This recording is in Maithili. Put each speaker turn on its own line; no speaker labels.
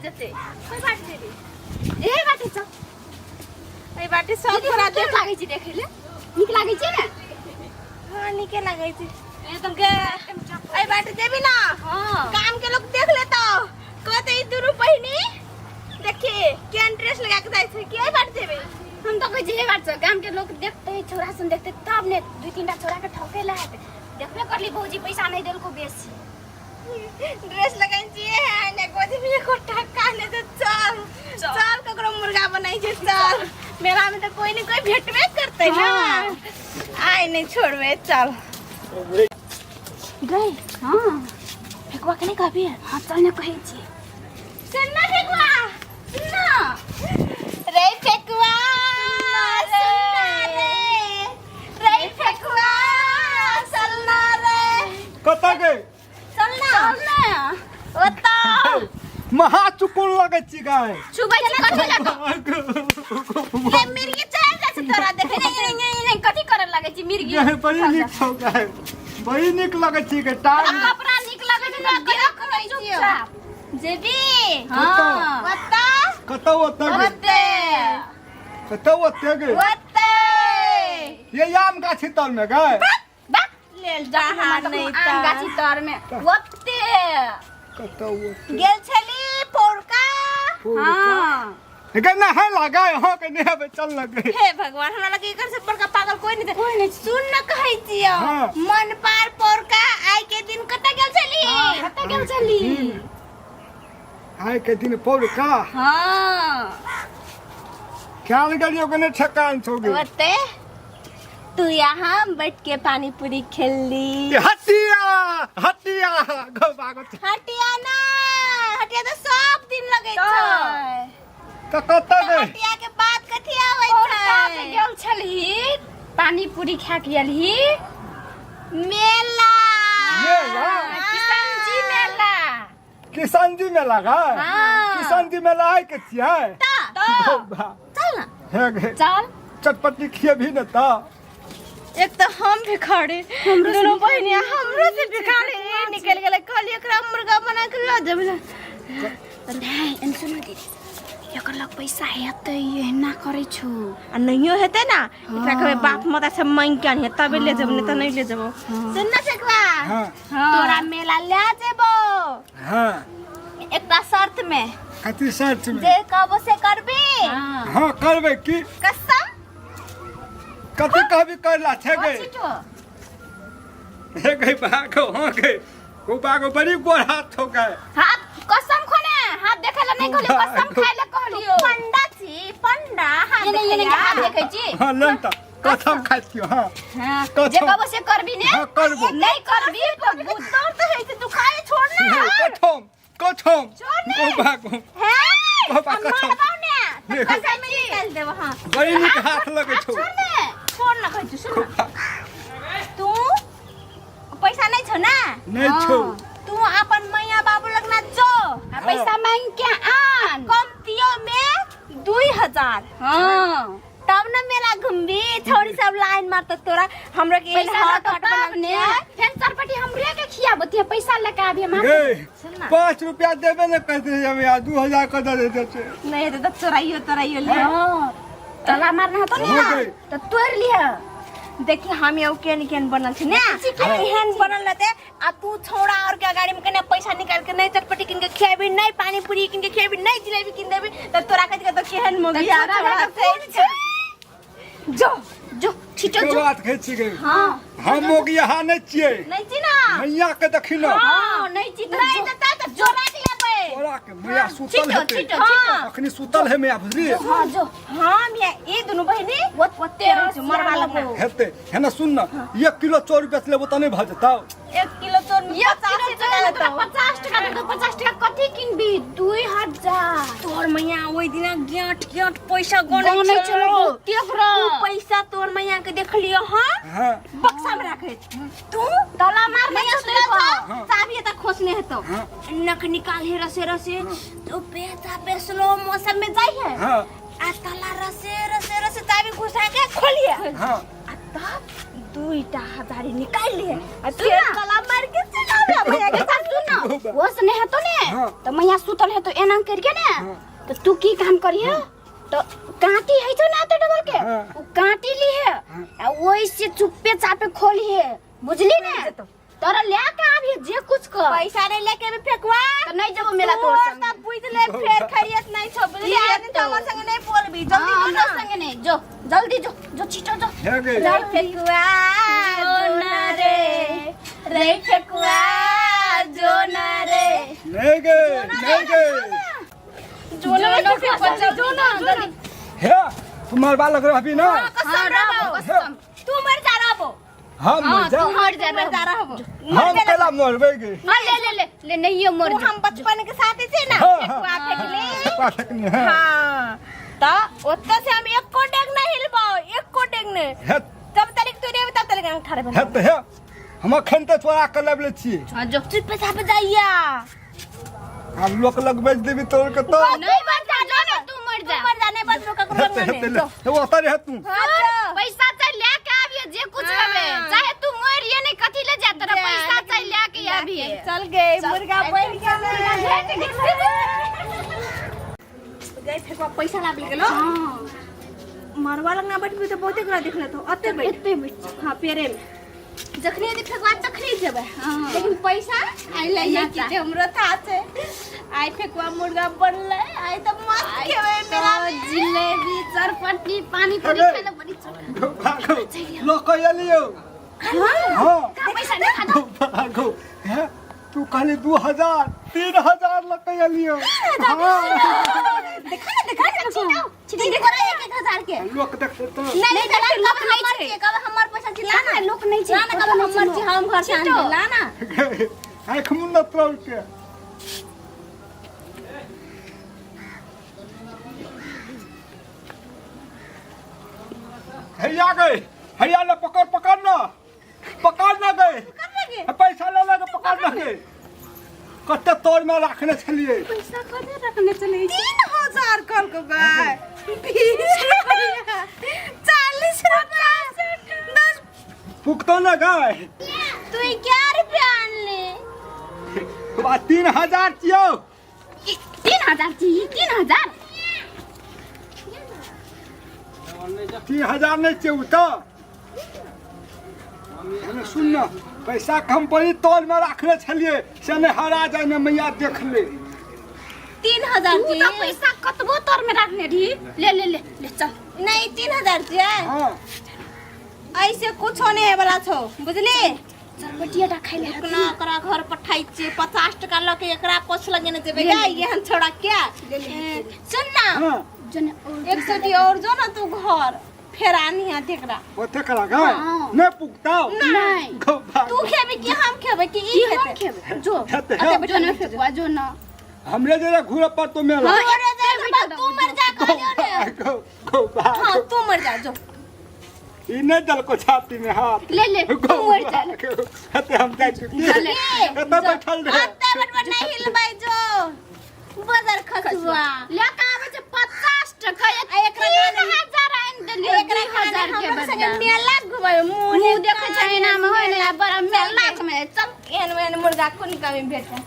जेतै। कोई बाट जेबी?
एहे बाटे चल।
एहि बाटे सब
दीदी,
तोरा
हमरा
देख
केहन लागै छै देखै ले? नीक लागै छै ने?
हाँ, नीके लागै छै।
एकदम।
गे, एहि बाटे जेबी ना?
हाँ।
काम के लोग देख लेता, कहते ई दुनू बहिनी देखी केहन ड्रेस लगा के जाइ छै। के एहि बाटे जेबी?
हम तऽ कहै छी हे बात छै, गाम के लोग देखते, छौड़ा सन देखते तब ने दू तीन टा छौड़ा के ठके ला हेतै। देखबे करली, भौजी पैसा नहीं देलको बेसी।
ड्रेस लगाइन छियै है ने, गोदी में एको टक्का ने। तो चल चल, ककरो मुर्गा बनाइ छै। चल, मेला में तो कोई ने कोई भेटबे करतै ना। आइ नहीं छोड़बे, चल
गई। हाँ।
फेकुआ के नहीं कहबी?
हाँ, चल ने, कहै छी।
सुन ना फेकुआ,
सुन ना।
रे फेकुआ, सुन ना रे, रे फेकुआ, चल ना रे।
कतऽ गई?
चल ना।
चल ना।
ओतऽ।
महा चुकुन लगै छी गाय।
छुबै छी कथी लग?
ले, मिर्गी चढ़ जाइ छै तोरा देखे।
नहीं नहीं नहीं नहीं, कथी करे लागै छी मिर्गी?
ये बड़ी नीक छौ गाय, बड़ी नीक लगै छी गे टांग।
कपड़ा नीक लागै छै तऽ देख
करै छियौ।
चुपचाप।
जेबी?
हाँ।
ओतऽ।
कतऽ ओतऽ गे?
ओते।
कतऽ ओते गे?
ओते।
ये आम गाछी तर में गाय?
बा।
लेल जहाँ नहीं।
आम गाछी तर में ओते।
कतऽ ओते?
गेल छली पौरका।
हाँ।
गे नहाय लगाय हाँ के नहाबे चल लगे।
हे भगवान, हमरा लगे एकर से बड़का पागल कोई नहीं। कोई नहीं। सुन न, कहै छियौ।
हाँ।
मन पार पौरका आइ के दिन कतऽ गेल छली?
हाँ, कतऽ गेल छली?
आइ के दिन पौरका?
हाँ।
ख्याल गेलियो के नहीं ठेकान छौ गे।
ओते तू यहाँ बैठ के पानी पूरी खेलली।
ये हटिया हटिया गो बागो।
हटिया ना, हटिया तो सब दिन लगै छै।
तऽ कतऽ गई?
हटिया के बाद कथी आबै
पौरका जे
छै?
गेल छलही, पानी पूरी खा के एलही।
मेला।
मेला?
किशन जी मेला।
किशन जी मेला गाय?
हाँ।
किशन जी मेला आइ के छियै?
तो
चल ना।
हे गे।
चल।
चटपटी खिएबही ने तऽ।
एक तो हम भिखारी, दोनों बहनिया हमरो से भिखारी निकल गेलै। कहलियै एकरा मुर्गा बना के लऽ जेबै।
नहीं, एन सुन दीदी, एकर लग पैसा हेतै, एना करै छौ।
आ नहियो हेतै ना, एकरा कहबै बाप माता से मांगि के आनिहे तबे ले जेबो, नहीं तऽ नहीं ले जेबो। सुन ना ठेकुआ।
हाँ।
तोरा मेला ले जेबो।
हाँ।
एकटा शर्त में।
कथी शर्त में?
जे कहबो से करबी?
हाँ।
हाँ, करबै की।
कसम।
कथी कहबी करला छै गे?
कथी तो?
हे गई बागो, हाँ गई ओ बागो, बड़ी गोर हाथ हो गए।
हाथ कसम खोने, हाथ देखै ला नहीं कहलियो, कसम खाइ ला कहलियो।
पंडा छी पंडा, हाथ
ये नहीं, ये नहीं, हाथ
देखैया।
देखै छी।
हाँ, लन तऽ कसम खाइ छियौ। हाँ।
हाँ,
कसम।
जे कहबो से करबी ने?
हाँ, करबो।
नहीं करबी तो बुझ।
दर्द होइ छै, दुखाए, छोड़ ना।
कसम कसम।
छोड़ ने।
ओ बागो।
हे।
बाबा,
हम
कसम।
मारबौ ने तऽ
देखो।
कसम निकालि देब। हाँ।
बड़ी नीक हाथ लगै छौ।
छोड़ ने, छोड़ ना, कहै छी। सुन ना, तू पैसा नहीं छौ ना?
नहीं छौ।
तू अपन मैया बाबू लगना जो
आ पैसा मांग के आन।
कमतियो में 2000।
हाँ।
तब न मेला घुमबी। छोड़ी सब लाइन मारत तोरा, हमरा के एहन
पैसा
हट
लऽ
हट
कऽ तब
बनल
ने
छै।
फेन चरपटी हमरे के खियाबती, पैसा लऽ के आबी हम।
गे।
सुन ना।
5 रुपया देबे ने करते हम यार, 2000 कतऽ देते छै?
नहीं हेतै तऽ चोराइयो तोराइयो ले।
हाँ, ताला मारना होतो
हो
ने
गई।
तऽ तोड़ लिह।
देखी, हम यौ केहन केहन बनल छी ने, एहन बनल रहते आ तू छौड़ा और के गाड़ी में कने पैसा निकाल के नहीं चटपटी किन के खियाबी, नहीं पानी पूरी किन के खियाबी, नहीं जिलेबी किन देबी, त तोरा कथि के केहन मोगिया
छोड़ा
छोड़ा
के कोन
छै।
जो जो छिटो
के
जो।
बात कहै छी गे?
हाँ।
हम मोगिया नहि छियै।
नहीं छी ना?
मैया के देखी न।
हाँ, नहीं छी तऽ
नहीं
जो।
त त चोरा के लेबै।
तोरा के मैया सुतल
छिटो
हेतै।
छिटो।
हाँ।
छिटो।
अखनी सुतल है मैया, बुझली?
हाँ, जो।
हम या ई दुनू बहिनी
ओते
रहै छै मरवा लगना।
हेतै है ना। सुन न, 1 किलो चौर बेच लेबो तऽ नहि भऽ जेतौ?
1 किलो चोर
1 किलो
50
चोर
टका
में तोरा
लेतौ।
50 टका देतौ, 50 टका कथी किनबी? 2000।
तोहर मैया ओहि दिना गाँठ गाँठ पैसा गनै
गनै
छलो।
छलो बहुते रो।
उ पैसा तोहर मैया के देखलियो। हाँ।
हाँ।
बक्सा में राखैत तू
ताला मार
मैया
नै
सुनल
छौ।
छौ, चाबी एतऽ खोसने हेतौ।
हाँ।
नक निकाल हे रसे रसे, तो पैसा पे स्लो मोशन में जाइ है।
हाँ।
आ ताला रसे रसे रसे चाबी घुसा के खोलिए।
हाँ।
आ तब दुईटा हजारी निकाल लिए आ फिर ताला मार के चला आबे भैया के साथ।
सुन ना वो से नहीं हेतो ने
हाँ।
तो मैया सुतल है तो एना करके ने तो तू की काम करिहे तो कांटी है छो ना तो डबल के
हाँ।
उ कांटी ली है आ ओइ से चुप्पे चापे खोली है बुझली ने तोरा ले के आबी जे कुछ कर
पैसा नहीं लेके भी फेंकवा
तो नहीं जबो मेला तोर
तोर
संग
तब बुझ ले फेर खैरियत नहीं छो बुझली
ये
आदमी तो
तो।
हमर संगे नहीं बोलबी जल्दी
हाँ,
बोल ना
हमरा संगे नहीं जो जल्दी जो जो छिटो जो
हे गे
रे फेकुआ जो ना रे रे फेकुआ जो ना रे
नहीं गे नहीं गे
जो ना रे फेकुआ जो ना जो ना
हे तू मरबा लग रहबी ना
कसम
हाँ,
रहबो
कसम।
तू मर जा रहबो
हम
हाँ,
मर जा
तू मर जा
तू मर जा रहबो
हम केला मरबे गे
हाँ, ले ले ले ले नहीं ये मर
तू
जा
हम बचपन के साथी छे ना
हाँ,
फेकुआ फेकले
फेकुआ फेकनी है
हाँ त ओतऽ से हम एको डेग नहीं हिलबो एको डेग नहीं
हे
जब तक तू नहीं तब तक हम ठाड़े
हे
बन
तऽ हे हम अखन तऽ चोरा के लाबि लै छियै
हाँ, जो
चुप चाप जाइया
आब लोक लग बेच देबी तोड़ के तो
नहीं मर जा जो ना तू मर जा
तू मर जाने बस लोग ककरो
हे तऽ हे
नहीं
तऽ ले हे ओतऽ रह तू
हाँ जो।
पैसा चाहे ले के आबिए जे कुछ
हाँ।
रहे चाहे तू मरिए नहीं कथी ले जा तेरा पैसा चाहे ले के आबिए
चल गए मुर्गा बन गेलै गए फेकुआ पैसा लाबि गेलो मरवा लगना बैठबी तऽ बहुते गोरा देखले तो अते बैठ
एते बैठ
हाँ पेरे में जखने यदि फेकुआ तखने जेबै
हाँ।
लेकिन पैसा आइ लइए की जे हमरो था छै आइ फेकुआ मुर्गा बनलै आइ तऽ मस्त खेबै मेला में।
जिलेबी चरपटी पानी पूरी
अरे।
खाए ला बड़ी चटका
भागो लोक एलियो हाँ
का पैसा नहीं खाता
भागो हे तू कहली 2000 3000 लग के एलियो हाँ
देखा ना देखा ना तीन गोरा एक एक हजार के
लोक देखते तो
नहीं
नहीं,
नहीं
लोक
कब
नहीं
हमर
छै।
छै कब हमर पैसा छै ला ना
लोक नहीं छै
ला ना कब हमर छै हम घर से आन ला ना
आँख मुन्ना तोड़ के हैया गए हैया ले पकड़ पकड़ ना पकड़ ना गए पैसा ले लगे पकड़ ना गए कते तोड़ में रखने छलिए
पैसा कते रखने चले
3000 कल को गाय 20 रुपया 40 रुपया 10
पुकतो ना गाय
तू क्या रुपया आनले
बा 3000 छियौ
3000 छी 3000
3000 नहीं छियौ तऽ हमे सुन न पैसा के हम बड़ी तौल में रखने छलिए से नहीं हरा जाए ने मैया देख ले
3000
तू
जी
तो पैसा कतबो तोर में रखने रही ले ले ले ले चल
नहीं 3000 जी
हाँ
ऐसे कुछ होने है वाला छो बुझली
चरपटिया टा खाइ ले
अपना ओकरा घर पठाइ छियै 50 टका लऽ के एकरा पोछ लगेने जेबै गे एहन छोड़ा क्या सुन ना
हाँ
जने
एक सौ दी और जो ना तू घर फेर आनी है एकरा
ओते करा गाय
हाँ।
नहीं पुकता
नहीं
गो भाग
तू खेबी कि हम खेबै कि ई
ई हम
खेतै
खेबै जो
हेतै,
अते
हे।
बैठल
जो न
बैठल।
फेकुआ जो न
हमरे जरा घूरे पर तो मेला
हाँ,
अरे जा, बा, तू मर जा कहलियौ ने
गो गो भाग
हाँ तू मर जा जो
ई नहीं दलको छाती में हाथ
ले ले
गो
तू मर जा
भाग हेते हम जाइ छी
ले।
एतऽ बैठल रहे
अते बटबट नहीं हिलबै जो बदर खसुआ
ले के आबै छै 50 टका
आ एकरा
3000 आनि देलियै
एकरा
2000 के
हमरा संगे
बदला
मेला घुमाबै मुँह
मुँह देखै छै एना मे होय ने बड़ा मेला घुमे चल
एहन एहन मुर्गा कोन कमी भेटै।